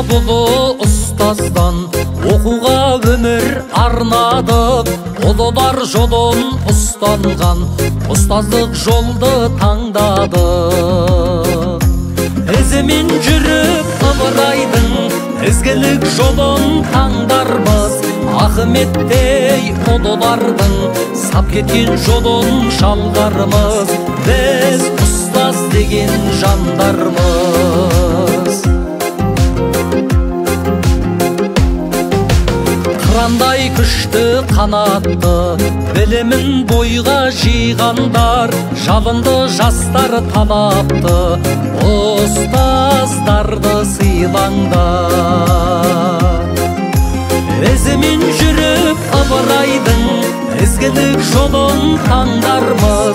Сұрап ұлы ұстаздан, оқуға өмір арнадық. Ұлылар жолын ұстанған, ұстаздық жолды таңдадық. Ізімен жүріп Ыбырайдың ізгілік жолын таңдармыз. Ахметтей ұлылардың сап кеткен жолын жалғармыз. Біз ұстаз деген жандармыз. Қырандай күшті қанатты, білімін бойға жиғандар, жалынды жастар талапты, ұстаздарды сыйлаңдар. Ізімен жүріп Ыбырайдың ізгілік жолын таңдармыз.